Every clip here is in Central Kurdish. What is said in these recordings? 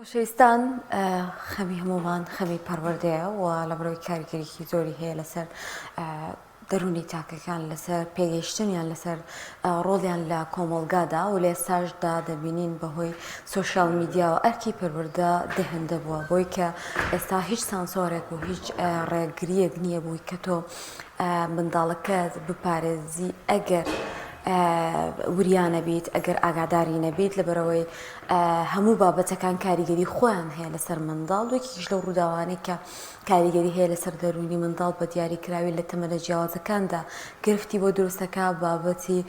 خۆشەویستان خەمی هەموومان خەمی پەروەردەیە و لەبەرئەوەی کاریگەریی زۆری هەیە لەسەر دەروونی تاکەکان لەسەر پێگەیشتنیان لەسەر ڕۆڵیان لە کۆمەڵگادا و لە ئێستاشدا دەبینین بەهۆی سۆشیال میدیاوە ئەرکی پەروەردە دەهێندە بووە بۆی کە ئێستا هیچ سانسۆرێک و هیچ ڕێگریەک نییە بووی کە تۆ منداڵەکەت بپارێزی ئەگەر وریا نەبیت ئەگەر ئاگاداری نەبیت لەبەرەوەی هەموو بابەتەکان کاریگەری خۆیان هەیە لەسەر منداڵ یەکێکیش لەو ڕووداوانەی کە کاریگەری هەیە لەسەر دەروونی منداڵ بە دیاریکراوی لە تەمەنە جیاوازەکاندا گرفتی بۆ دروستەکە بابەتی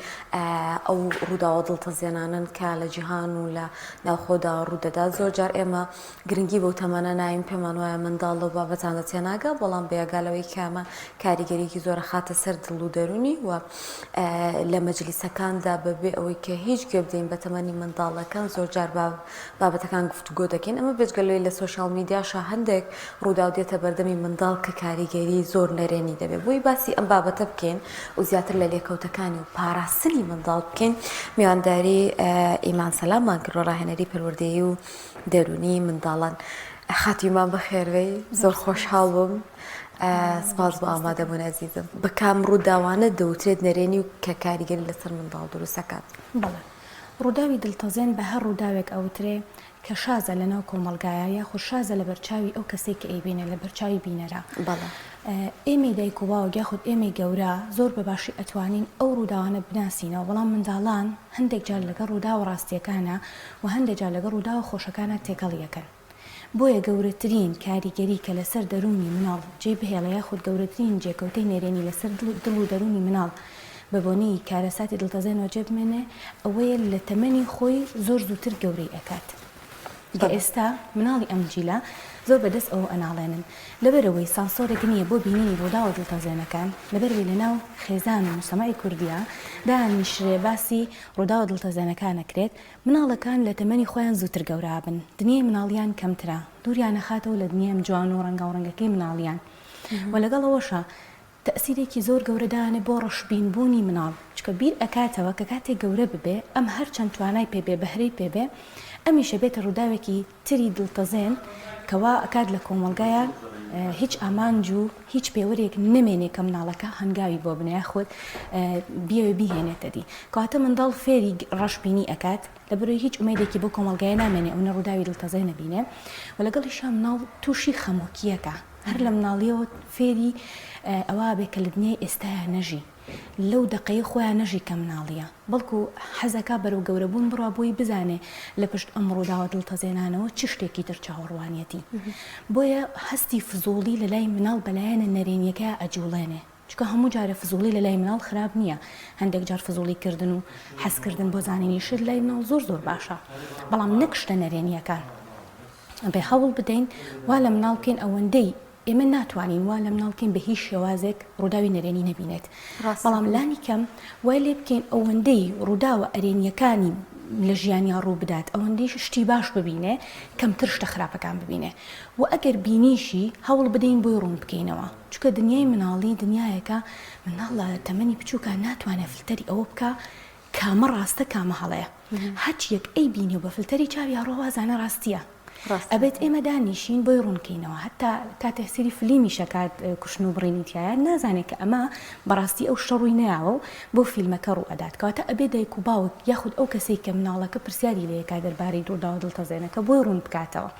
ئەو ڕووداوە دڵتەزێنانەن کە لە جیهان و لە ناوخۆدا ڕوودەدات زۆر جار ئێمە گرنگی بەو تەمەنە ناین پێمان وایە منداڵ لەو بابەتانە تێناگا بەڵام بێگا لەوەی کە ئەمە کاریگەریی زۆر ئەخاتە سەر دڵ و دەروونی و لە مەجلیسەکاندا بەبێ ئەوەی کە هیچ گوێ بدەین بە تەمەنی منداڵەکان زۆرجار بابەتەکان گفتوگۆ دەکەین ئەمە بێجگە لەوەی لە سۆشیال میدیاشا هەندێک ڕووداو دێتە بەردەمی منداڵ کە کاریگەری زۆر نەرێنی دەبێت بۆی باسی ئەم بابەتە بکەین و زیاتر لە لێکەوتەکانی و پاراستنی منداڵ بکەین میوانداری ئیمان سەلامان کردوە ڕاهێنەری پەروەردەیی و دەروونی منداڵان خاتوو ئیمان بەخێربێی زۆر خۆشحاڵ بووم سپاس بۆ ئامادەبوون ئەزیزم. بە کام ڕووداوانە دەوترێت نەرێنی و کە کاریگەری لەسەر منداڵ دروست ئەکات؟ بەڵێ. ڕووداوی دڵتەزێن بە هەر ڕووداوێک ئەوترێ کە شازە لەناو کۆمەڵگایا یاخود شازە لەبەرچاوی ئەو کەسەی کە ئەیبینێ لەبەرچاوی بینەرا. بەڵێ. ئێمەی دایک و باوک یاخود ئێمەی گەورە زۆر بە باشی ئەتوانین ئەو ڕووداوانە بناسینەوە بەڵام منداڵان هەندێک جار لەگەڵ ڕووداوە ڕاستییەکانا و هەندێک جار لەگەڵ ڕووداوە خۆشەکانا تێکەڵی ئەکەن. بۆیە گەورەترین کاریگەری کە لەسەر دەروونی مناڵ جێی بهێڵێ یاخود گەورەترین جێکەوتەی نەرێنی لەسەر دڵ و دەروونی مناڵ بە بۆنەی کارەساتی دڵتەزێنەوە جێ بمێنێ ئەوەیە لە تەمەنی خۆی زۆر زووتر گەورەی ئەکات کە ئێستا مناڵی ئەم جیلە زۆر بە دەست ئەوە ئەناڵێنن لەبەرئەوەی سانسۆرێک نییە بۆ بینینی ڕووداوە دڵتەزێنەکان لەبەرئەوەی لەناو خێزان و موجتەمەعی کوردیا دانیشرێ باسی ڕووداوە دڵتەزێنەکان ئەکرێت مناڵەکان لە تەمەنی خۆیان زووتر گەورە ئەبن، دنیای مناڵیان کەمترە، دووریان ئەخاتەوە لە دنیای جوان و ڕەنگاوڕەنگەکەی مناڵیان و لەگەڵ ئەوەشا تەئسیرێکی زۆر گەورە دانێ بۆ ڕەشبین بوونی مناڵ، چونکە بیر ئەکاتەوە کە کاتێ گەورە ببێ ئەم هەرچەند توانای پێ بێ بەهرەی پێ بێ ئەمیش ئەبێتە ڕووداوێکی تری دڵتەزێن کە وا ئەکات لە کۆمەڵگایا هیچ ئامانج و هیچ پێوەرێک نەمێنێ کە مناڵەکە هەنگاوی بۆ بنێ یاخود بیەوێ بیهێنێتە دی. کەواتە منداڵ فێری ڕەشبینی ئەکات لەبەرئەوەی هیچ ئومێدێکی بۆ کۆمەڵگایە نامێنێ ئەونە ڕووداوی دڵتەزێن ئەبینێ و لەگەڵیشا مناڵ تووشی خەمۆکییەکە هەر لە مناڵیەوە فێری ئەوە ئەبێ کە لە دنیای ئێستایا نەژی. لەو دەقەی خۆیا نەژی کە مناڵیە بەڵکو حەزەکا بەرەو گەورە بوون بڕوا بۆی بزانێ لە پشت ئەم ڕووداوە دڵتەزێنانەوە چ شتێکی تر چاوەڕوانیەتی بۆیە هەستی فزوڵی لە لای مناڵ بە لایەنە نەرێنیەکەیا ئەجوڵێنێ چونکە هەموو جارێ فزوڵی لە لای مناڵ خراپ نیە هەندێک جار فزوڵی کردن و حەز کردن بۆ زانینی شت لای مناڵ زۆر زۆر باشە بەڵام نەک شتە نەرێنیەکان ئەبێ هەوڵ بدەین وا لە مناڵ بکەین ئەوەندەی ئێمە ناتوانین وا لە مناڵ بکەین بە هیچ شێوازێک ڕووداوی نەرێنی نەبینێت، بەڵام لانی کەم وای لێ بکەین ئەوەندەی ڕووداوە ئەرێنییەکانی لە ژیانیا ڕوو بدات ئەوەندەیش شتی باش ببینێ کەمتر شتە خراپەکان ببینێ و ئەگەر بینیشی هەوڵ بدەین بۆی ڕوون بکەینەوە چونکە دنیای مناڵی دنیایەکە مناڵ لە تەمەنی بچووکا ناتوانێ فلتەری ئەوە بکا کامە ڕاستە کامە هەڵەیە هەرچیەک ئەیبینێ و بە فلتەری چاویا ڕۆ وازانێ ڕاستیە ئەبێت ئێمە دانیشین بۆی ڕوونکەینەوە هەتا کاتێ سەیری فلیمیش ئەکات کوشتن و بڕینی تیایە نازانێت کە ئەمە بەڕاستی ئەو شتە ڕووی نەیاوە و بۆ فیلمەکە ڕوو ئەدات کەواتە ئەبێ دایک و باوک یاخود ئەو کەسەی کە مناڵەکە پرسیاری لێ ئەکات دەربارەی ڕووداوە دڵتەزێنەکە بۆی ڕوون بکاتەوە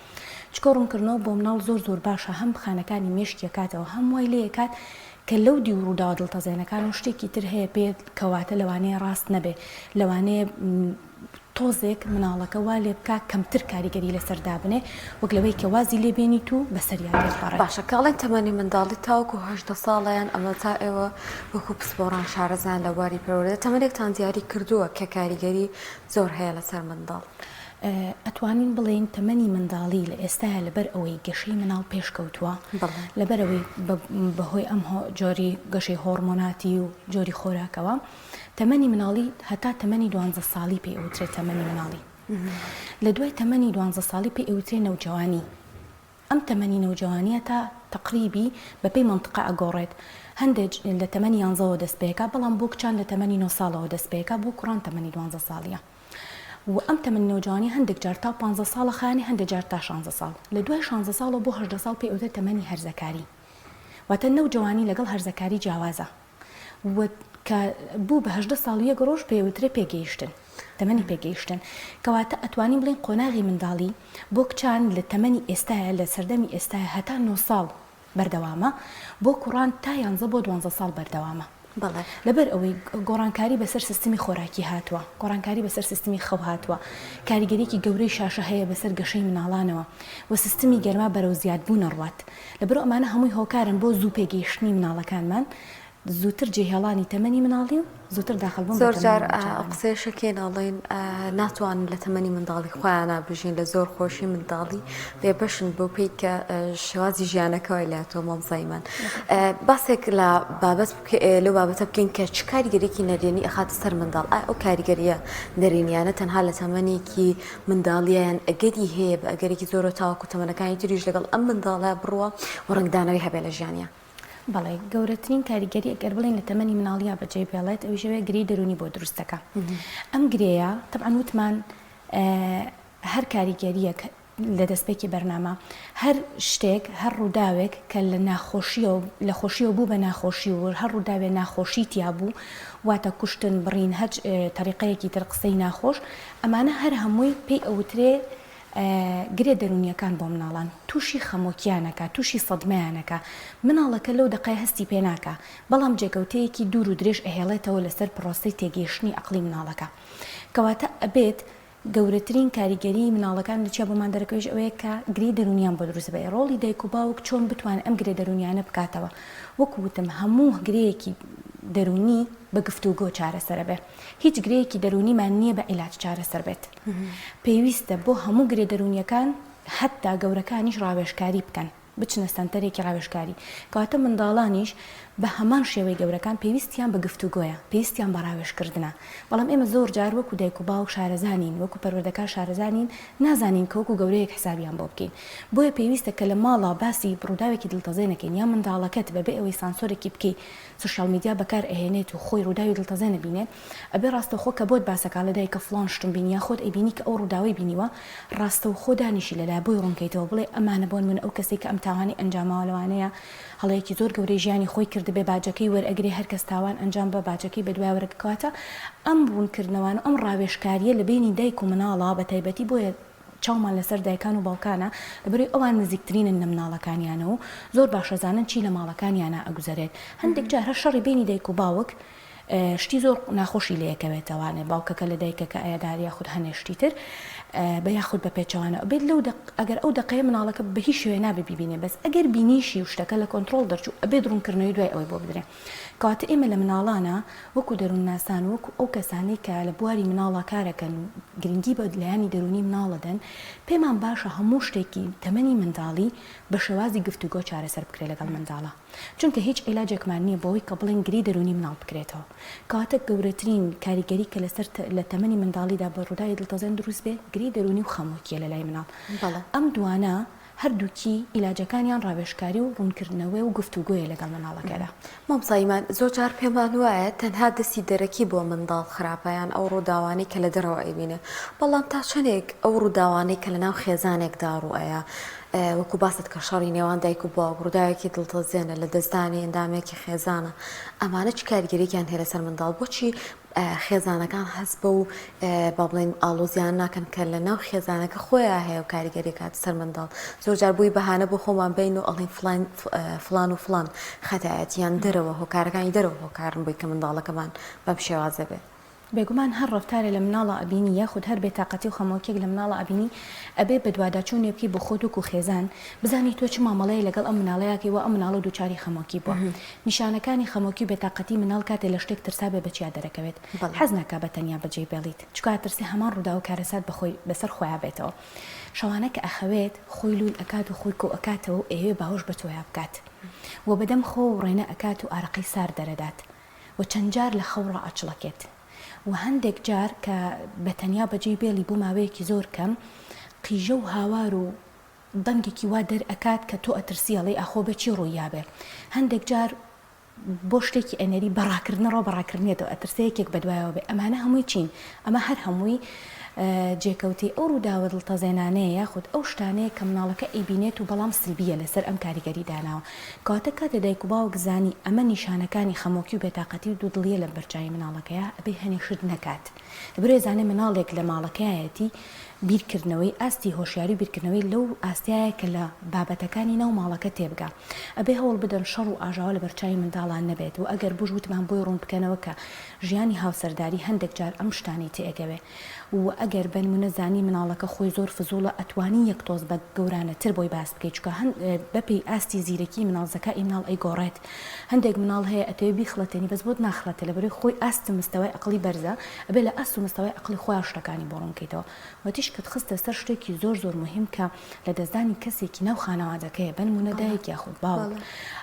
چونکە ڕوونکردنەوە بۆ مناڵ زۆر زۆر باشە هەم خانەکانی مێشکی ئەکاتەوە هەم وای لێ ئەکات کە لەو دیو ڕووداوە دڵتەزێنەکانەوە شتێکی تر هەیە پێ کەواتە لەوانەیە ڕاست نەبێ لەوانەیە تۆزێک مناڵەکە وا لێ بکا کەمتر کاریگەری لەسەر دابنێ وەک لەوەی کە وازی لێ بێنیت و بەسەریا تێپەڕێ. باشە کە ئەڵێن تەمەنی منداڵی تاوەکو 18 ساڵە یان ئەمە تا ئێوە وەکو پسپۆڕان شارەزایان لە بواری پەروەردە تەمەنێکتان دیاری کردووە کە کاریگەری زۆر هەیە لەسەر منداڵ؟ ئەتوانین بڵێین تەمەنی منداڵی لە ئێستایا لەبەر ئەوەی گەشەی مناڵ پێشکەوتووە لەبەر ئەوەی بەهۆی ئەم جۆری گەشەی هۆڕمۆناتی و جۆری خۆراکەوە تەمەنی مناڵی هەتا تەمەنی دوانزە ساڵی پێی ئەوترێت تەمەنی مناڵی لە دوای تەمەنی دوانزە ساڵی پێی ئەوترێ نەوجەوانی ئەم تەمەنی نەوجەوانیە تا تەقریبی بە پێی مەنتقە ئەگۆڕێت هەندێک لە تەمەنی یانزەوە دەست پێکا بەڵام بۆ کچان لە تەمەنی نۆ ساڵەوە دەست پێکا بۆ کوڕان تەمەنی دوانزە ساڵیە. و ئەم تەمەنی نەوجەوانی هەندێک جار تا پانزە ساڵ ئەخایەنێ هەندێک جار تا شانزە ساڵ. لە دوای شانزە ساڵەوە بۆ 18 ساڵ پێی ئەوترێ تەمەنی هەرزەکاری. واتە نەوجەوانی لەگەڵ هەرزەکاری جیاوازە و کە بوو بە 18 ساڵ و یەک ڕۆژ پێی ئەوترێ پێگەیشتن. تەمەنی پێگەیشتن. کەواتە ئەتوانین بڵێین قۆناغی منداڵی بۆ کچان لە تەمەنی ئێستایە لە سەردەمی ئێستایە هەتا نۆ ساڵ بەردەوامە، بۆ کوڕان تا یانزە بۆ دوانزە ساڵ بەردەوامە. بەڵێ. لەبەر ئەوەی گۆڕانکاری بەسەر سیستمی خۆراکی هاتووە، گۆڕانکاری بەسەر سیستمی خەو هاتووە، کاریگەریەکی گەورەی شاشە هەیە بەسەر گەشەی مناڵانەوە و سیستمی گەرما بەرەو زیادبوون ئەڕوات. لەبەرئەو ئەمانە هەمووی هۆکارن بۆ زوو پێگەیشتنی مناڵەکانمان زووتر جێهێڵانی تەمەنی مناڵی و زووتر داخل بوون بە زۆر تەمەنی جار ئەو نەوجەوانی. قسەیەش ئەکەین ئەڵێین ناتوانن لە تەمەنی منداڵی خۆیانا بژین لە زۆر خۆشی منداڵی بێبەشن بەو پێی کە شێوازی ژیانەکە وای لێهاتووە مامۆستا ئیمان باسێک لە بابەت لەو بابەتە بکەین کە چ کاریگەریەکی نەرێنی ئەخاتە سەر منداڵ ئایا ئەو کاریگەریە نەرێنیانە تەنها لە تەمەنێکی منداڵیە یان ئەگەری هەیە بە ئەگەرێکی زۆرەوە تاوەکو تەمەنەکانی تریش لەگەڵ ئەم منداڵە بڕوا و ڕەنگدانەوەی هەبێ لە ژیانیا؟ بەڵێ، گەورەترین کاریگەری ئەگەر بڵێین لە تەمەنی مناڵیا بەجێی بێڵێت ئەویش ئەوەیە گرێی دەروونی بۆ دروست دەکا. ئەم گرێیە تەبعەن وتمان هەر کاریگەرییەک لە دەستپێکی بەرنامە هەر شتێک هەر ڕووداوێک کە لە ناخۆشیەوە لە خۆشیەوە بوو بە ناخۆشی و هەر ڕووداوێ ناخۆشی تیا بوو واتە کوشتن بڕین هەچ تەریقەیەکی تر قسەی ناخۆش ئەمانە هەر هەمووی پێی ئەوترێ گرێ دەروونییەکان بۆ مناڵان تووشی خەمۆکیان ئەکا، تووشی سەدمەیان ئەکا، مناڵەکە لەو دەقەیە هەستی پێ ناکا، بەڵام جێکەوتەیەکی دوور و درێژ ئەهێڵێتەوە لەسەر پڕۆسەی تێگەیشتنی ئەقڵی مناڵەکە. کەواتە ئەبێت گەورەترین کاریگەریی مناڵەکان لە چیا بۆمان دەرەکەوێش ئەوەیە کە گرێی دەروونیان بۆ دروست بێ، ڕۆڵی دایک و باوک چۆن بتوانێ ئەم گرێ دەروونیانە بکاتەوە؟ وەکو وتم هەموو گرێیەکی دەروونی بە گفتوگۆ چارەسەر ئەبێ. هیچ گرێیەکی دەروونیمان نییە بە عیلاج چارەسەر بێت. پێویستە بۆ هەموو گرێ دەروونییەکان حەتتا گەورەکانیش ڕاوێژکاری بکەن، بچنە سەنتەرێکی ڕاوێژکاری. کەواتە منداڵانیش بە هەمان شێوەی گەورەکان پێویستیان بە گفتوگۆیە، پێویستیان بە ڕاوێژکردنە. بەڵام ئێمە زۆر جار وەکو دایک و باوک شارەزا نین، وەکو پەروەردەکار شارەزا نین، نازانین کە وەکو گەورەیەک حسابیان بۆ بکەین. بۆیە پێویستە کە لە ماڵا باسی ڕووداوێکی دڵتەزێن نەکەین یان منداڵەکەت بەبێ ئەوەی سانسۆرێکی بکەی سۆشیال میدیا بەکار ئەهێنێت و خۆی ڕووداوی دڵتەزێن ئەبینێ ئەبێ ڕاستەوخۆ کە بۆت باسەکا ئەڵێ دایکە فڵان شتم بینی یا خۆت ئەیبینی کە ئەو ڕووداوەی بینیوە ڕاستەوخۆ دانیشی لەلای بۆی ڕوونکەیتەوە بڵێ ئەمانە بۆنمونە ئەو کەسەی کە ئەم تاوانەی ئەنجاماوە لەوانەیە هەڵەیەکی زۆر گەورەی ژیانی خۆی کردبێ باجەکەی وەرئەگرێ هەرکەس تاوان ئەنجام با باجەکەی بەدوای وەرەگە کەواتە ئەم ڕوونکردنەوانە و ئەم ڕاوێژکاریە لە بەینی دایک و مناڵا بەتایبەتی بۆیە چاومان لەسەر دایکان و باوکانە لەبەرئەوەی ئەوان نزیکترینن لە مناڵەکانیانەوە و زۆر باش ئەزانن چی لە ماڵەکانیانا ئەگوزەرێت هەندێک جار هەر شەڕی بەینی دایک و باوک شتی زۆر ناخۆشی لێ ئەکەوێتەوانێ باوکەکە لە دایکەکە ئەیادار یاخود هەنێ شتی تر بە یاخود بە پێچەوانە ئەبێت لەو دەق ئەگەر ئەو دەقەیە مناڵەکە بە هیچ شێوەیە نابێ بیبینێ بەس ئەگەر بینیشی و شتەکە لە کۆنترۆڵ دەرچوو ئەبێت ڕوونکردنەوەی دوای ئەوەی بۆ بدرێ کەواتە ئێمە لە مناڵانا وەکو دەروونناسان و وەکو ئەو کەسانەی کە لە بواری مناڵا کارەکەن و گرنگی بە لایەنی دەروونی مناڵ ئەدەن پێمان باشە هەموو شتێکی تەمەنی منداڵی بە شێوازی گفتوگۆ چارەسەر بکرێت لەگەڵ منداڵا چونکە هیچ عیلاجێکمان نییە بۆوەی کە بڵێین گرێی دەروونی مناڵ بکرێتەوە کەواتە گەورەترین کاریگەری کە لەسەر لە تەمەنی منداڵیدا بە ڕووداوی دڵتەزێن دروست بێ گرێی دەروونی و خەمۆکییە لە لای مناڵ ئەم دوانە هەردووکی ئیلاجەکانیان ڕاوێژکاری و ڕوونکردنەوەی و گفتوگۆیە لەگەڵ منداڵەکەدا. مامۆستا ئیمان، زۆر جار پێمان وایە تەنها دەستی دەرەکی بۆ منداڵ خراپە یان ئەو ڕووداوانەی کە لە دەرەوە ئەیبینێ، بەڵام تا چەندێک ئەو ڕووداوانەی کە لەناو خێزانێکدا ڕووئەیا وەکو باست کە شەڕی نێوان دایک و باوک ڕووداوێکی دڵتەزێنە، لەدەستدانی ئەندامێکی خێزانە، ئەمانە چ کاریگەریەکیان هەیە لەسەر منداڵ؟ بۆچی خێزانەکان هەست بەو با بڵێین ئاڵۆزیان ناکەن کە لە ناو خێزانەکە خۆیان هەیە و کاریگەری کات سەر منداڵ زۆر جار بووی بەهانە بۆ خۆمان بین و ئەڵین فلان فلان و فلان خەتایەتیان دەرەوە هۆکارەکانی دەرەوە هۆکارن بۆی کە منداڵەکەمان بەم شێوازە بێ. بێگومان هەر ڕەفتارێ لە مناڵا ئەبینی یاخود هەر بێتاقەتی و خەمۆکیەک لە مناڵا ئەبینی ئەبێ بەدواداچوونێ بکەی بۆ خۆت وەکو خێزان بزانی تۆ چ مامەڵەیە لەگەڵ ئەم مناڵەیا کەی وا ئەم مناڵە دووچاری خەمۆکی بووە نیشانەکانی خەمۆکی و بێتاقەتی مناڵ کاتێ لە شتێک ترسابێ بە چیا دەرەکەوێت حەز ناکا بە تەنیا بەجێی بێڵیت چونکە ئەترسێ هەمان ڕووداو و کارەسات بە خۆی بەسەر خۆیا بێتەوە شەوانە کە ئەخەوێت خۆی لوول ئەکات و خۆی کۆ ئەکاتەوە و ئەیەوێ باوەش بە تۆیا بکات و بەدەم خۆوە وڕێنە ئەکات و ئارەقەی سارد دەرەدات و چەند جار لە خەو ڕائەچڵەکێت و هەندێک جار کە بە تەنیا بەجێی بێڵی بۆ ماوەیەکی زۆر کەم قیژە و هاوار و دەنگێکی وا دەرئەکات کە تۆ ئەترسی ئەڵێی ئاخۆ بە چی ڕووی یابێ هەندێک جار. بۆ شتێکی ئەنێری بە ڕاکردنە ڕۆ بە ڕاکردنێتەوە ئەترسێ یەکێک بەدوایەوە بێ ئەمانە هەمووی چین؟ ئەمە هەر هەمووی جێکەوتەی ئەو ڕووداوە دڵتەزێنانەیە یاخود ئەو شتانەیە کە مناڵەکە ئەیبینێت و بەڵام سلبیە لەسەر ئەم کاریگەری داناوە کەواتە کاتێ دایک و باوک زانی ئەمە نیشانەکانی خەمۆکی و بێتاقەتی و دوودڵیە لە بەرچاوی مناڵەکەیا ئەبێ هەنێ شت نەکات لەبەرئەوەی ئەزانێ مناڵێک لە ماڵەکەیایەتی بیرکردنەوەی ئاستی هۆشیاری و بیرکردنەوەی لەو ئاستەیایە کە لە بابەتەکانی ناو ماڵەکە تێبگا. ئەبێ هەوڵ بدەن شەڕ و ئاژاوە لەبەرچاوی منداڵان نەبێت و ئەگەر بووش وتمان بۆی ڕوون بکەنەوە کە ژیانی هاوسەرداری هەندێک جار ئەم شتانەی تێئەگەوێ و ئەگەر بەنمونە زانی مناڵەکە خۆی زۆر فزوڵە ئەتوانی یەک تۆز بە گەورانەتر بۆی باس بکەی چونکە هەن بەپێی ئاستی زیرەکی مناڵ زەکائی مناڵ ئەیگۆڕێت هەندێک مناڵ هەیە ئەتەوێ بیخڵەتێنی بەس بۆت ناخڵەتێ لەبەرئەوەی خۆی ئاست و مستەوای ئەقڵی بەرزە ئەبێ لە ئاست و مستەوای ئەقڵی خۆیا شتەکانی بۆ ڕوون کەیتەوە وە تیشکت خستە سەر شتێکی زۆر زۆر موهیم کە لەدەستدانی کەسێکی ناو خانەوادەکەیە بەنمونە دایک یاخود باوک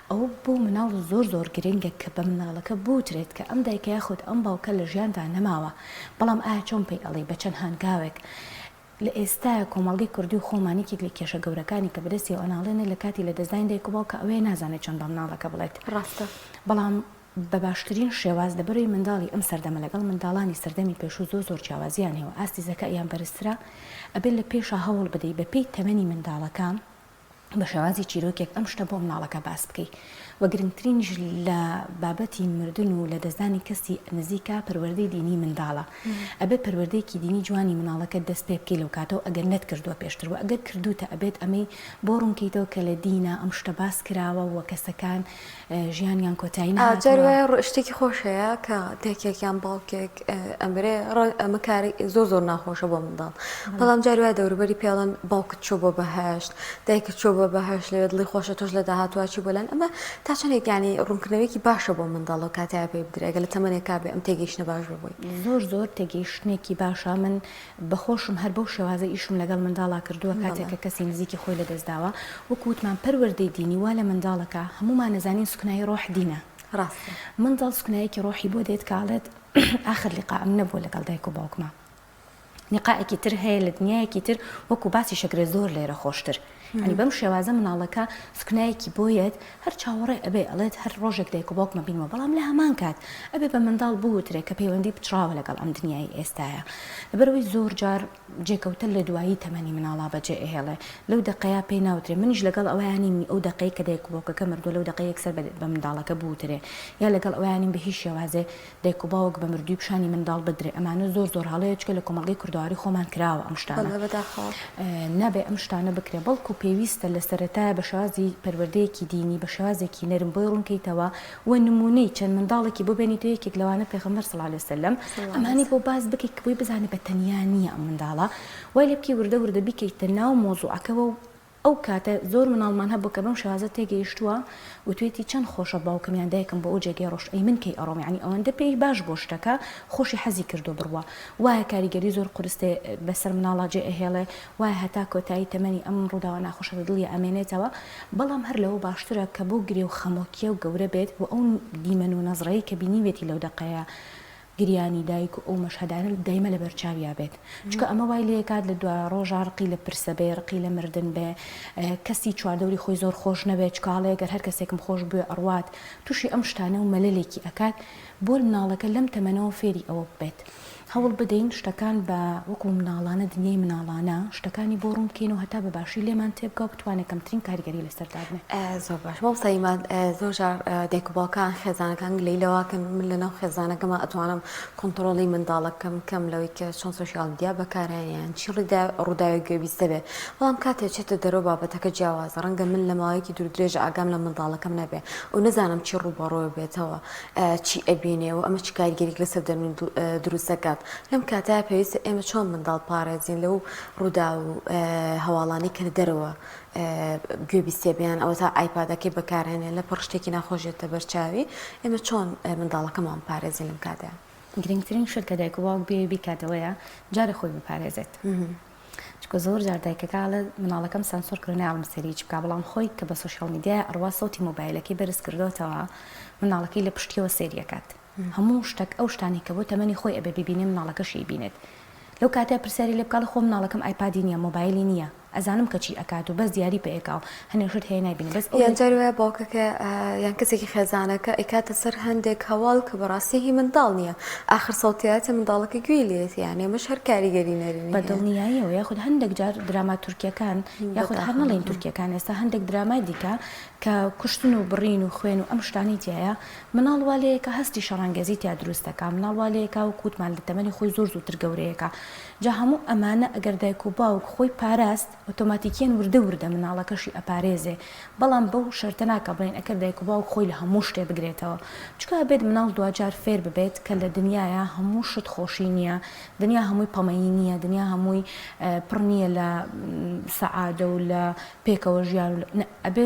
ئەوە بۆ مناڵ زۆر زۆر گرنگە کە بە مناڵەکە بوترێت کە ئەم دایکە یاخود ئەم باوکە لە ژیاندا نەماوە بەڵام ئایا چۆن پێی ئەڵێی بە چەند هانگاوێک لە ئێستایا کۆمەڵگەی کوردی و خۆمان یەکێک لە کێشە گەورەکانی کە بەدەستیەوە ئەناڵێنێ لە کاتی لەدەستدانی دایک و باوکە ئەوەیە نازانێت چۆن بە مناڵەکە بڵێت ڕاستە. بەڵام بە باشترین شێواز لەبەرئەوەی منداڵی ئەم سەردەمە لەگەڵ منداڵانی سەردەمی پێشوو زۆر زۆر جیاوازیان هەیە و ئاستی زەکائیان بەرزترە ئەبێت لە پێشا هەوڵ بدەی بە پێی تەمەنی منداڵەکە بە شێوازی چیرۆکێک ئەم شتە بۆ مناڵەکە باس بکەی و گرنگترینیش لە بابەتی مردن و لەدەستدانی کەسی نزیکە پەروەردەی دینی منداڵە ئەبێت پەروەردەیەکی دینی جوانی مناڵەکەت دەست پێ بکەی لەو کاتەوە ئەگەر نەتکردووە پێشتر و ئەگەر کردووتە ئەبێت ئەمەی بۆ ڕوونکەیتەوە کە لە دینا ئەم شتە باس کراوە و کەسەکان ژیانیان کۆتایی نەهاتووە. جار وایە شتێکی خۆش هەیە کە دایکێک یان باوکێک ئەمرێ ئەمە کاری زۆر زۆر ناخۆشە بۆ منداڵ بەڵام جار وایە دەوروبەری پێڵن باوکت چۆ بۆ بەهشت دایکت چۆ بۆ بەهشت لەوێ دڵی خۆشە تۆش لە داهاتووە چی بۆ لەن ئەمە تا چەندێک یانی ڕوونکردنەوەیەکی باشە بۆ منداڵ لەو کاتەیا پێی بدرێ ئەگەر لە تەمەنێکا بێ ئەم تێگەیشتنە باش بێ بۆی. زۆر زۆر تێگەیشتنێکی باشە من بەخۆشم هەر بەو شێوازە ئیشم لەگەڵ منداڵا کردووە کاتێک کە کەسی نزیکی خۆی لەدەست داوە وەکو وتمان پەروەردەی دینی وا لە منداڵەکە هەموومان ئەزانین سوکنایی ڕۆح دینە ڕاستە. منداڵ سوکنایەکی ڕۆحی بۆ دێت کە ئەڵێت ئاخر لیقاعم نەبووە لەگەڵ دایک و باوکما لیقاعێکی تر هەیە لە دنیایەکی تر وەکو باسی شەکرە زۆر لێرە خۆشتر یانی بەم شێوازە مناڵەکە سکنایەکی بۆ یەت هەر چاوەڕێ ئەبێ ئەڵێت هەر ڕۆژێک دایک و باوکمە بینمەوە بەڵام لە هەمان کات ئەبێ بە منداڵ بوترێ کە پەیوەندی پچڕاوە لەگەڵ ئەم دنیای ئێستایە لەبەرئەوەی زۆر جار جێکەوتە لە دوایی تەمەنی مناڵا بەجێ ئەهێڵێ لەو دەقەیا پێی ناوترێ منیش لەگەڵ ئەوەیا نیم ئەو دەقەی کە دایک و باوکەکە مردووە لەو دەقەی یەکسەر بە منداڵەکە بوترێ یا لەگەڵ ئەوەیا نیم بە هیچ شێوازێ دایک و باوک بە مردووی پیشانی منداڵ بدرێ ئەمانە زۆر زۆر هەڵەیە چونکە لە کۆمەڵگەی کوردەواری خۆمان کراوە ئەم شتانە بەڵێ بەداخەوە. نابێ ئەم شتانە بکرێ بەڵکو پێویستە لە سەرەتایە بە شێوازی پەروەردەیەکی دینی بە شێوازێکی نەرم بۆی ڕوونکەیتەوە و نموونەی چەند منداڵێکی بۆ بێنیتەوە یەکێک لەوانە پێغەمبەر صلی اللە علیە وسلم ئەمانەی بۆ باس بکەی کە بۆی بزانێ بە تەنیا نییە ئەم منداڵە وای لێ بکەی وردە وردە بیکەیتە ناو مەوزوعەکەوە و ئەو کاتە زۆر مناڵمان هەبوو کە بەم شێوازە تێگەیشتووە وتوێتی چەند خۆشە باوکم یان دایکم بۆ ئەو جێگەیە ڕۆشت ئەی من کەی ئەڕۆم یانی ئەوەندە پێی باش بووە شتەکە خۆشی حەزی کردووە بڕوا وایە کاریگەری زۆر قورس تێ بەسەر مناڵا جێ ئەهێڵێ وایە هەتا کۆتایی تەمەنی ئەم ڕووداوە ناخۆشە لە دڵیا ئەمێنێتەوە بەڵام هەر لەوە باشترە کە بۆ گرێ و خەمۆکیە و گەورە بێت و ئەو دیمەن و نەزرەی کە بینیوێتی لەو دەقەیە گریانی دایک و ئەو مەشهەدانە دایمە لەبەر چاویا بێت چونکە ئەمە وای لێکات لە دوا ڕۆژا ڕقی لە پرسە بێ ڕقی لە مردن بێ کەسی چواردەوری خۆی زۆر خۆش نەبێت چونکە ئەڵێ گەر هەر کەسێکم خۆش بوێ ئەڕوات توشی ئەم شتانە و مەلەلێکی ئەکات بۆ مناڵەکە لەم تەمەنەوە فێری ئەوە ببێت هەوڵ بدەین شتەکان بە وەکو مناڵانە دنیای مناڵانە شتەکانی بۆ ڕوون بکەینەوە هەتا بە باشی لێمان تێبگا و بتوانێت کەمترین کاریگەری لەسەر دابنێ. زۆر باش مامۆستا ئیمان زۆر جار دایک و باوکان خێزانەکان گلەیی لەوە کەن من لەناو خێزانەکەما ئەتوانم کۆنتڕۆڵی منداڵەکەم بکەم لەوەی کە چۆن سۆشیال میدیا بەکارهێنێ یان چی ڕووداوێک گوێبیستە بێ بەڵام کاتێ چێتە دەرەوە بابەتەکە جیاوازە ڕەنگە من لە ماوەیەکی دوور درێژ ئاگام لە منداڵەکەم نەبێ و نەزانم چی ڕووبەڕووێ بێتەوە چی ئەبینێ و ئەمە چ کاریگەریک لەسەر دەروون دروست دەکات لەم کاتەیا پێویستە ئێمە چۆن منداڵ پارێزین لەو ڕووداو و هەواڵانەی کە لە دەرەوە گوێبیستێ بێ یان ئەوەتا ئایپادەکەی بەکارهێنێ لە پڕ شتێکی ناخۆش دێتە بەر چاوی ئێمە چۆن منداڵەکەمان بپارێزین لەم کاتەیا؟ گرنگترین شت کە دایک و باوک بێ بیکات ئەوەیە جارێ خۆی بپارێزێت چونکە زۆر جار دایکەکە ئەڵێ مناڵەکەم سانسۆر کردوە نایەڵم سەیری هیچ بکا بەڵام خۆی کە بە سۆشیال میدیایە ئەڕوا سەوتی مۆبایلەکەی بەرز کردۆتەوە مناڵەکەی لە پشتیەوە سەیری ئەکات هەموو شتەک ئەو شتانەی کە بۆ تەمەنی خۆی ئەبێ بیبینێ مناڵەکەشی ئەیبینێت لەو کاتەیا پرسیاری لێ بکا ئەڵێ خۆ مناڵەکەم ئایپادی نیە مۆبایلی نیە. ئەزانم کە چی ئەکات و بەس دیاری پێ ئەکا و هەنێ شت هەیە نایبینێ بەس ئەو یان جاری وایە باوکەکە یان کەسێکی خێزانەکە ئەیکاتە سەر هەندێک هەواڵ کە بەڕاستی هی منداڵ نییە ئاخر سەوتیاتە منداڵەکە گوێی لێیەتی یانی ئەمەش هەر کاریگەری نەرێنی بە هەیە. دڵنیاییەوە یاخود هەندێک جار دراما تورکیەکان یاخود هەر بەداخەوە. نەڵێین تورکیەکان ئێستا هەندێک درامای دیکە کە کوشتن و بڕین و خوێن و ئەم شتانەی تیایە مناڵ وا لێیەکا هەستی شەڕانگێزی تیا دروست دەکا مناڵ وا لێیەکا وەک وتمان لە تەمەنی خۆی زۆر زووتر گەورەیەکا جا هەموو ئەمانە ئەگەر دایک و باوک خۆی پاراست ئۆتۆماتیکیەن وردە وردە مناڵەکەشی ئەپارێزێ بەڵام بەو شەرتە نا کە بڵێین ئەکەر دایک و باوک خۆی لە هەموو شتێ بگرێتەوە چونکە ئەبێت مناڵ دواجار فێر ببێت کە لە دنیایا هەموو شت خۆشی نیە دنیا هەمووی پەمەیی نیە دنیا هەمووی پڕ نیە لە سەعادە و لە پێکەوە ژیان و نە ئەبێ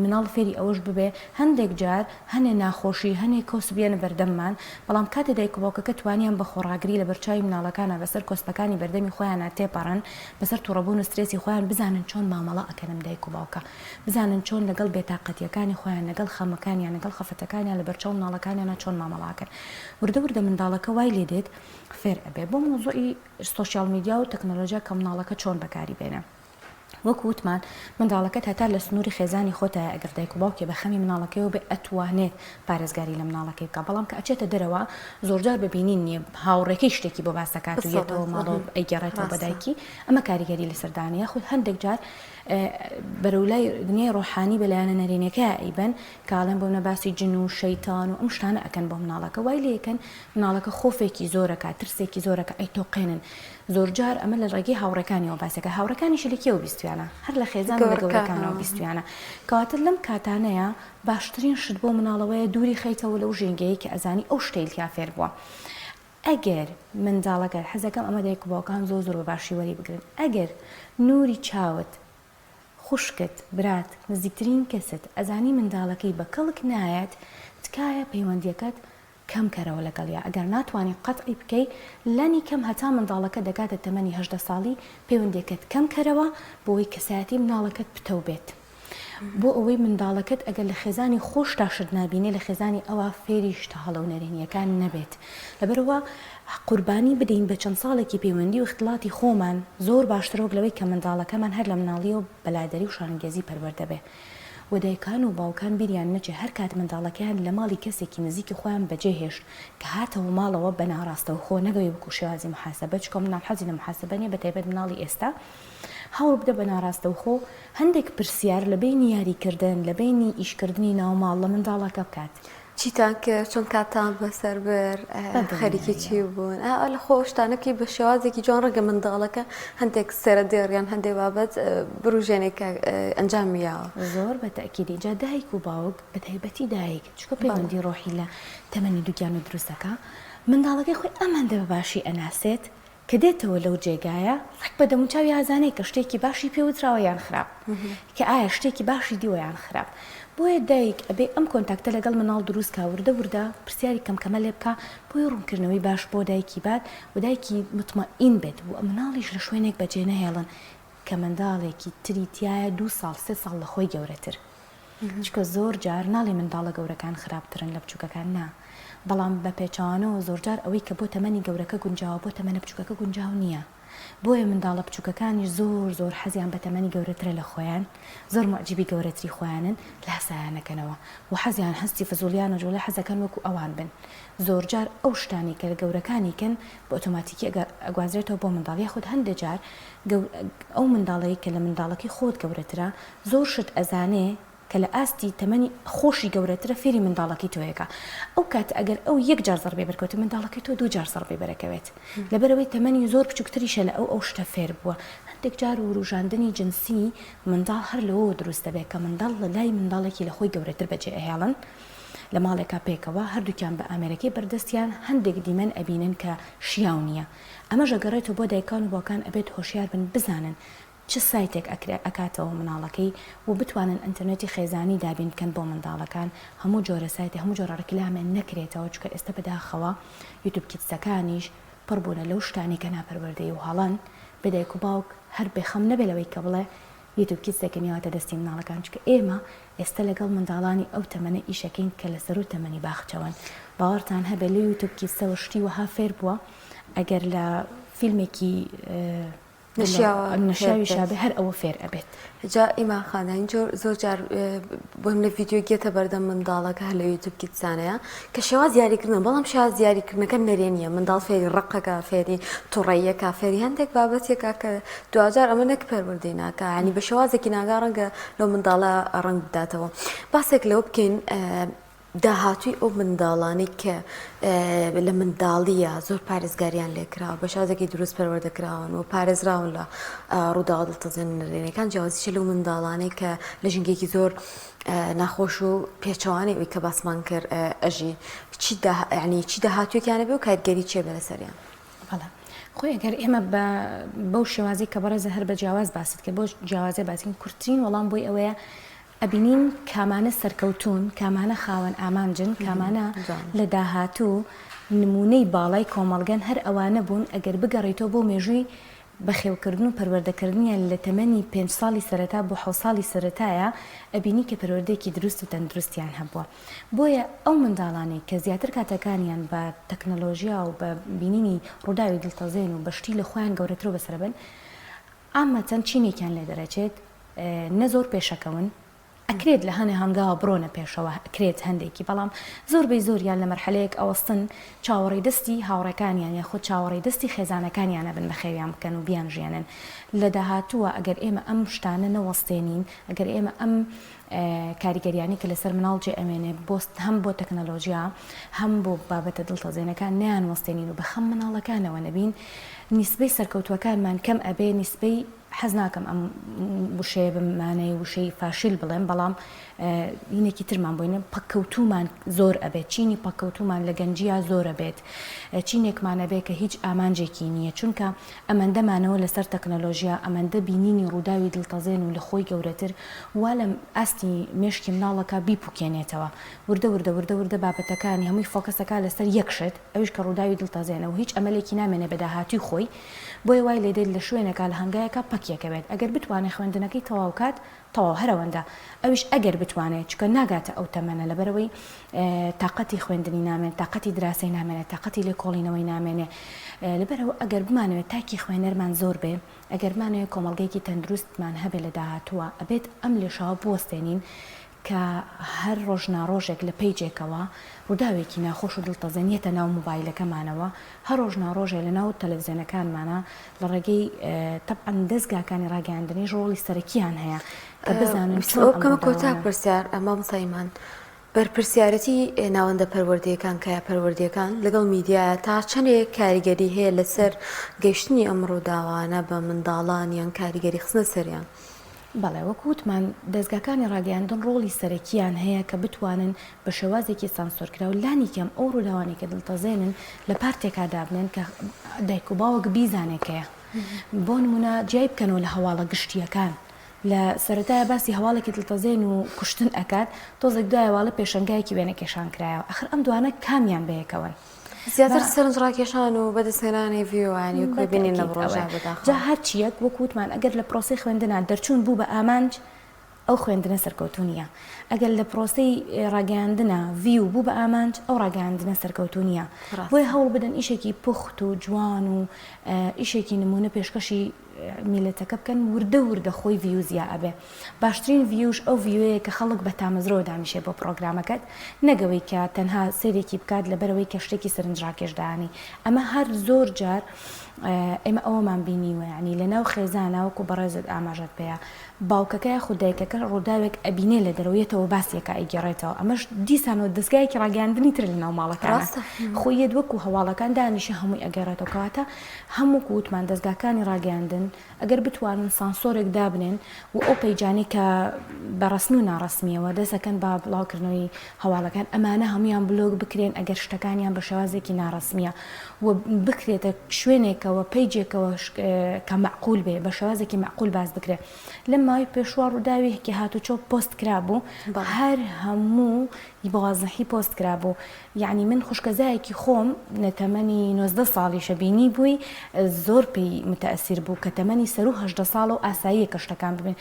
مناڵ فێری ئەوەش ببێ هەندێک جار هەنێ ناخۆشی هەنێ کۆسپ یەنە بەردەممان بەڵام کاتێ دایک و باوکەکە توانیان بە خۆڕاگری لەبەرچاوی مناڵەکانا بەسەر کۆسپەکانی بەردەمی خۆیانا تێپەڕن بەسەر توڕەبوون و سترێسی خۆیان بزانن چۆن مامەڵە ئەکەن ئەم دایک و باوکە بزانن چۆن لەگەڵ بێتاقەتیەکانی خۆیان لەگەڵ خەمەکانیان لەگەڵ خەفەتەکانیان لەبەرچاو مناڵەکانیانا چۆن مامەڵە ئەکەن وردە وردە منداڵەکە وای لێ دێت فێر ئەبێ بۆ مەوزوعی سۆشیال میدیا و تەکنەلۆژیا کە مناڵەکە چۆن بەکاری بێنێ. وەکو وتمان منداڵەکەت هەتا لە سنووری خێزانی خۆتایە ئەگەر دایک و باوکێ بە خەمی مناڵەکەیەوە بێ ئەتوانێت پارێزگاری لە مناڵەکەی بکا بەڵام کە ئەچێتە دەرەوە زۆرجار بە بینین نییە هاوڕێکەی شتێکی بۆ باس دەکات و یەتەوە ماڵەوە ئەیگێڕێتەوە بە دایکی ئەمە کاریگەری لەسەر دانێ یاخود هەندێک جار بەرەو لای دنیای ڕۆحانی بە لایەنە نەرێنیەکەیا ئەیبەن کە ئەڵێن بۆ منە باسی جن و شەیتان و ئەم شتانە ئەکەن بۆ مناڵەکە وای لێکەن مناڵەکە خۆفێکی زۆرەکە ترسێکی زۆرەکە ئەیتۆقێنن زۆرجار ئەمە لە ڕێگەی هاوڕێکانیەوە باسەکە هاوڕێکانیشی لە کێوە بیستویانە هەر لە خێزان و لە گەورەکانەوە بیستویانە کەواتە لەم کاتانەیە باشترین شت بۆ مناڵەوەیە دووری خەیتەوە لەو ژینگەیە کە ئەزانی ئەو شتەیل تیا فێر بووە ئەگەر منداڵەکەت حەزەکەم ئەمە دایک و باوکان زۆر زۆر بە باشی وەری بگرن ئەگەر نوری چاوت خوشکت برات نزیکترین کەست ئەزانی منداڵەکەی بە کەڵک نایەت تکایە پەیوەندیەکەت کەم کەرەوە لەگەڵیا ئەگەر ناتوانی قەتعی بکەی لانی کەم هەتا منداڵەکە دەگاتە تەمەنی 18 ساڵی پەیوەندیەکەت کەم کەرەوە بۆوەی کەسایەتی مناڵەکەت پتەو بێت بۆ ئەوەی منداڵەکەت ئەگەر لە خێزانی خۆشتا شت نابینێ لە خێزانی ئەوا فێری شتە هەڵە و نەرێنیەکان نەبێت لەبەرئەوە قوربانی بدەین بە چەند ساڵێکی پەیوەندی و ئیختڵاتی خۆمان زۆر باشترە وەک لەوەی کە منداڵەکەمان هەر لە مناڵیەوە بە لادەری و شەڕەنگێزی پەروەردە بێ و دایکان و باوکان بیریان نەچێ هەر کات منداڵەکەیان لە ماڵی کەسێکی نزیکی خۆیان بەجێ هێشت کە هاتەوە ماڵەوە بە ناڕاستەوخۆ نەک ئەوەی وەکو شێوازی محاسبە چونکە منداڵ حەزی لە محاسبە نیە بە تایبەت مناڵی ئێستا هەوڵ بدە بە ناڕاستەوخۆ هەندێک پرسیار لە بەینی یاری کردن لە بەینی ئیش کردنی ناوماڵ لە منداڵەکە بکات. چیتان کرد چۆن کاتتان بەسەر برد خەریکی چی بوون ئا لە خۆ ئەو شتانە بکەی بە شێوازێکی جوان ڕەنگە منداڵەکە هەندێک سەرەدێڕ یان هەندێک بابەت بروژێنێ کە ئەنجامی یاوە. زۆر بە تەئکیدی جا دایک و باوک بە تایبەتی دایک چونکە پەیوەندی ڕۆحی لە تەمەنی دووگیانی دروست دەکا منداڵەکەی خۆی ئەمەندە بە باشی ئەناسێت کە دێتەوە لەو جێگایە ڕێک بە دەموچاوی ئازانێ کە شتێکی باشی پێ وتراوە یان خراپ کە ئایا شتێکی باشی دیوە یان خراپ بۆیە دایک ئەبێ ئەم contact ە لەگەڵ مناڵ دروست کا وردە وردە پرسیاری کەم کەمە لێ بکا بۆیە ڕوونکردنەوەی باش بۆ دایکی بات و دایکی متمەئین بێت و مناڵیش لە شوێنێک بەجێ نەهێڵن کە منداڵێکی تری تیایە دوو ساڵ سێ ساڵ لە خۆی گەورەتر چونکە زۆر جار ناڵێ منداڵە گەورەکان خراپترن لە بچوکەکان نا بەڵام بە پێچەوانەوە زۆرجار ئەوەی کە بۆ تەمەنی گەورەکە گونجاوە بۆ تەمەنە بچوکەکە گونجاو نییە بۆیە منداڵە بچوکەکانیش زۆر زۆر حەزیان بە تەمەنی گەورەترە لە خۆیان زۆر موعجیبی گەورەتری خۆیانن لاسایان نەکەنەوە و حەزیان هەستی فزوڵیان و جوڵەی حەزەکەن وەکو ئەوان بن زۆرجار ئەو شتانەی کە گەورەکانی کەن بە ئۆتۆماتیکی ئەگوازرێتەوە بۆ منداڵ یاخود هەندێ جار ئەو منداڵەی کە لە منداڵەکەی خۆت گەورەترە زۆر شت ئەزانێ کە لە ئاستی تەمەنی خۆشی گەورەترە فێری منداڵەکەی تۆیەکا ئەو کاتە ئەگەر ئەو یەک جار زەڕبەی بەرکەوتە منداڵەکەی تۆ دوو جار زەڕبەی بەرەکەوێت لەبەرئەوەی تەمەنی زۆر بچوکتریشە لە ئەو ئەو شتە فێر بووە هەندێک جار وروژاندنی جنسی منداڵ هەر لەوەوە دروست دەبێت کە منداڵ لە لای منداڵێکی لە خۆی گەورەتر بەجێ ئەهێڵن لە ماڵێکا پێکەوە هەردووکیان بە ئامێرەکەی بەردەستیان هەندێک دیمەن ئەبینن کە شیاو نییە ئەمەش ئەگەڕێتەوە بۆ دایکان و باوکان ئەبێت هۆشیار بن بزانن چ سایتێک ئەکرێ ئەکاتەوە مناڵەکەی و بتوانن ئەنتەرنێتی خێزانی دابین بکەن بۆ منداڵەکان هەموو جۆرە سایتێ هەموو جۆرە ڕیکلامێ نەکرێتەوە چونکە ئێستا بەداخەوە یوتوب Kids ەکانیش پڕ بوونە لەو شتانەی کە ناپەروەردەیی و هەڵەن بێ دایک و باوک هەر بێخەم نەبێ لەوەی کە بڵێ یوتوب Kids ێکم یاوەتە دەستی مناڵەکان چونکە ئێمە ئێستا لەگەڵ منداڵانی ئەو تەمەنە ئیشەکەین کە لە سەروو تەمەنی باخچەوەن باوەڕتان هەبێ لە یوتوب Kids ەوە شتی وەها فێر بووە ئەگەر لە فیلمێکی. نەشیاویشا بێ هەر ئەوە فێر ئەبێت. جا ئیمان خان یانی جۆر زۆر جار بۆ منە ڤیدیۆ گێتە بەردەم منداڵەکە هەر لە یوتوب کیتسانەیە کە شێواز یاریکردنە بەڵام شێواز یاریکردنەکە نەرێنیە منداڵ فێری ڕقەکە فێری توڕەیەکە فێری هەندێک بابەتێکە کە دواجار ئەمە نەک پەروەردەی ناکە ینی بە شێوازێکی ناگا ڕەنگە لەو منداڵە ڕەنگ بداتەوە باسێک لەوە بکەین داهاتووی ئەو منداڵانەی کە لە منداڵییە زۆر پارێزگاریان لێکراوە، بە شێوازێکی دروست پەروەردە کراون و پارێزراون لە ڕووداوە دڵتەزێنە نەرێنیەکان، جیاوازی چیە لەو منداڵانەی کە لە ژینگەیەکی زۆر ناخۆش و پێچەوانەی ئەوی کە باسمان کرد ئەژین، چی یانی چی داهاتوویەکیان ئەبێ و کاریگەری چیە بێ لەسەریان؟ بەڵێ خۆی ئەگەر ئێمە بە بەو شێوازی کە بەڕێزە هەر بە جیاواز باست کرد بۆ جیاوازێ باسین کورتترین وەڵام بۆی ئەوەیە ئەبینین کامانە سەرکەوتوون، کامانە خاوەن ئامانجن، کامانە لە داهاتوو نموونەی باڵای کۆمەڵگەن، هەر ئەوانە بوون ئەگەر بگەڕێیتەوە بۆ مێژووی بەخێوکردن و پەروەردەکردنیان لە تەمەنی پێنج ساڵی سەرەتا بۆ حەوت ساڵی سەرەتایە ئەبینی کە پەروەردەیەکی دروست و تەندروستیان هەبووە. بۆیە ئەو منداڵانەی کە زیاتر کاتەکانیان بە تەکنەلۆژیا و بە بینینی ڕووداوی دڵتەزێن و بە شتی لە خۆیان گەورەترەوە بەسەرەبەن عامەتەن چینێکیان لێ دەرەچێت نە زۆر پێشەکەون، ئەکرێت لە هەنێ هەنگاوە بڕۆنە پێشەوە، ئەکرێت هەندێکی، بەڵام زۆربەی زۆریان لە مەرحەلەیەک ئەوەستن چاوەڕێی دەستی هاوڕێکانیان یاخود چاوەڕێی دەستی خێزانەکانیان ئەبن بەخێویان بکەن و بیانژیێنن. لە داهاتووە ئەگەر ئێمە ئەم شتانە نەوەستێنین، ئەگەر ئێمە ئەم کاریگەریانەی کە لەسەر مناڵ جێ ئەمێنێ بۆ هەم بۆ تەکنەلۆژیا هەم بۆ بابەتە دڵتەزێنەکان نەیانوەستێنین و بە خەم مناڵەکانەوە نەبین، نیسبەی سەرکەوتووەکانمان کەم ئەبێ، نیسبەی حەز ناکەم ئەم وشەیە بە مانای وشەی فاشیل بڵێم بەڵام هینێکی ترمان بۆینە پەککەوتوومان زۆر ئەبێت چینی پەککەوتوومان لە گەنجیا زۆر ئەبێت چینێکمان ئەبێ کە هیچ ئامانجێکی نییە چونکە ئەمەندە مانەوە لەسەر تەکنەلۆژیا ئەمەندە بینینی ڕووداوی دڵتەزێن و لە خۆی گەورەتر وا لە ئاستی مێشکی مناڵەکە بیپوکێنێتەوە وردە وردە وردە وردە بابەتەکانی هەمووی فۆکەسەکا لەسەر یەک شت ئەویش کە ڕووداوی دڵتەزێنە و هیچ ئەمەلێکی نامێنێ بە داهاتووی خۆی بۆیە وای لێدێت لە شوێنێکا لە هەنگایەکا پەکیەکەوێت ئەگەر بتوانێ خوێندنەکەی تەواو کات تەواو هەرئەوەندە ئەویش ئەگەر بتوانێ چونکە ناگاتە ئەو تەمەنە لەبەرئەوەی تاقەتی خوێندنی نامێن تاقەتی دراسەی نامێنێ تاقەتی لێکۆڵینەوەی نامێنێ لەبەرئەوە ئەگەر بمانەوێت تاکی خوێنەرمان زۆر بێ ئەگەر بمانەوێت کۆمەڵگەیەکی تەندروستمان هەبێ لە داهاتووە ئەبێت ئەم لێشاوە بوەستێنین کە هەر ڕۆژ ناڕۆژێک لە پەیجێکەوە ڕووداوێکی ناخۆش و دڵتەزێن یەتە ناو موبایلەکەمانەوە، هەر ڕۆژ ناڕۆژێ لە ناو تەلەفزیۆنەکانمانا لە ڕێگەی تەبعەن دەزگاکانی ڕاگەیاندنیش ڕۆڵی سەرەکییان هەیە کە بزانن چۆن ئەم ڕووداوانە. بکەمە کۆتا پرسیار مامۆستا ئیمان، بەرپرسیارەتی ناوەندە پەروەردەیەکان، کایە پەروەردەیەکان لەگەڵ میدیایە تا چەندێک کاریگەری هەیە لەسەر گەیشتنی ئەم ڕووداوانە بە منداڵان یان کاریگەری خستنە سەریان؟ بەڵێ، وەک وتمان دەزگاکانی ڕاگەیاندن ڕۆڵی سەرەکییان هەیە کە بتوانن بە شێوازێکی سانسۆرکراو لانی کەم ئەو ڕووداوانەی کە دڵتەزێنن لە پارتێکا دابنێن کە دایک و باوک بیزانێ کەیە. بۆ نموونە جیای بکەنەوە لە هەواڵە گشتییەکان. لە سەرەتایە باسی هەواڵێکی دڵتەزێن و کوشتن ئەکات، تۆزێک دوایە واڵێ پێشەنگایەکی وێنەکێشان کرایەوە. ئاخر ئەم دوانە کامیان بەیەکەوەن؟ زیاتر سەرنجڕاکێشان و بەدەستهێنانی view یانی و گوێبینین لەم ڕۆژە بەداخەوە. جا هەرچییەک وەک وتمان ئەگەر لە پرۆسەی خوێندنا دەرچوون بوو بە ئامانج ئەو خوێندنە سەرکەوتوو نییە. ئەگەر لە پرۆسەی ڕاگەیاندنا view بوو بە ئامانج ئەو ڕاگەیاندنە سەرکەوتوو نییە. بۆیە هەوڵ بدەن ئیشێکی پوخت و جوان و ئیشێکی نموونە پێشکەشی میللەتەکە بکەن وردە وردە خۆی view زیا ئەبێ باشترین view ش ئەو view ەیە کە خەڵک بە تامەزرۆوە دانیشێ بۆ پڕۆگرامەکەت نەک ئەوەی کە تەنها سەیرێکی بکات لەبەرئەوەی کە شتێکی سەرنجڕاکێش دانێی ئەمە هەر زۆر جار ئێمە ئەوەمان بینیوە یانی لەناو خێزانا وەکو بەڕێزت ئاماژەت پێیا باوکەکە یاخود دایکەکە ڕووداوێک ئەبینێ لە دەرەوە یەتەوە باسیەکە ئەیگێڕێتەوە ئەمەش دیسانەوە دەزگایەکی ڕاگەیاندنی ترە لەناو ماڵەکانا خۆی یەت وەکو هەواڵەکان دانیشە هەمووی ئەگێڕێتەوە کەواتە هەم وەکو وتمان دەزگاکانی ڕاگەیاندن ئەگەر بتوانن سانسۆرێک دابنێن و ئەو پەیجانەی کە بە ڕەسمی و ناڕەسمییەوە دەست ئەکەن بە بڵاوکردنەوەی هەواڵەکان ئەمانە هەموویان بلۆک بکرێن ئەگەر شتەکانیان بە شێوازێکی ناڕەسمییە و بکرێتە شوێنێکەوە پەیجێکەوە کە مەعقول بێ بە شێوازێکی مەعقول باس بکرێ لەم ماوەی پێشوە ڕووداوێکی هاتوچۆ پۆست کرابوو هەر هەموو بە وازحی پۆست کرابوو یەعنی من خوشکەزایەکی خۆم لە تەمەنی 19 ساڵیشە بینیبووی زۆر پێی متەئسیر بوو کە تەمەنی سەروو 18 ساڵە و ئاساییە کە شتەکان ببین.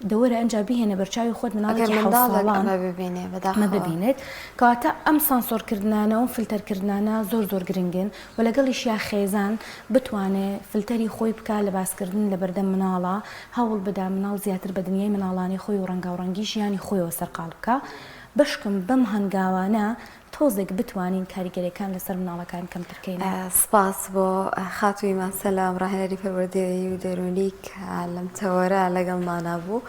دەوەرە ئەنجا بیهێنە بەرچاوی خۆت ئەگەر مناڵێکی حەوت منداڵێک ساڵان ئەمە ببینێ ئەمە بەداخەوە. ببینێت کەواتە ئەم سانسۆرکردنانە و ئەم فلتەرکردنانە زۆر زۆر گرنگن و لەگەڵیشیا خێزان بتوانێ فلتەری خۆی بکا لە باسکردن لەبەردەم مناڵا هەوڵ بدا مناڵ زیاتر بە دنیای مناڵانەی خۆی و ڕەنگاوڕەنگی ژیانی خۆیەوە سەرقاڵ بکا بەشکم بەم هەنگاوانە تۆزێک بتوانین کاریگەریەکان لەسەر مناڵەکان کەمتر کەینەوە. سپاس بۆ خاتوو ئیمان سەلام ڕاهێنەری پەروەردەیی و دەروونی کە لەم تەوەرە لەگەڵمانا بوو.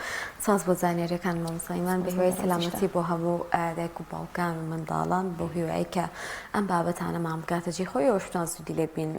سپاس بۆ زانیاریەکان مامۆستا ئیمان سپاس بۆ بەهیوای بەڕێزیشتان. سەلامەتی بۆ هەموو دایک و باوکان و منداڵان بەو هیوایەی کە ئەم بابەتانەمان بگاتە جێی خۆی ئێوەش بتوان سوودی لێ ببینن.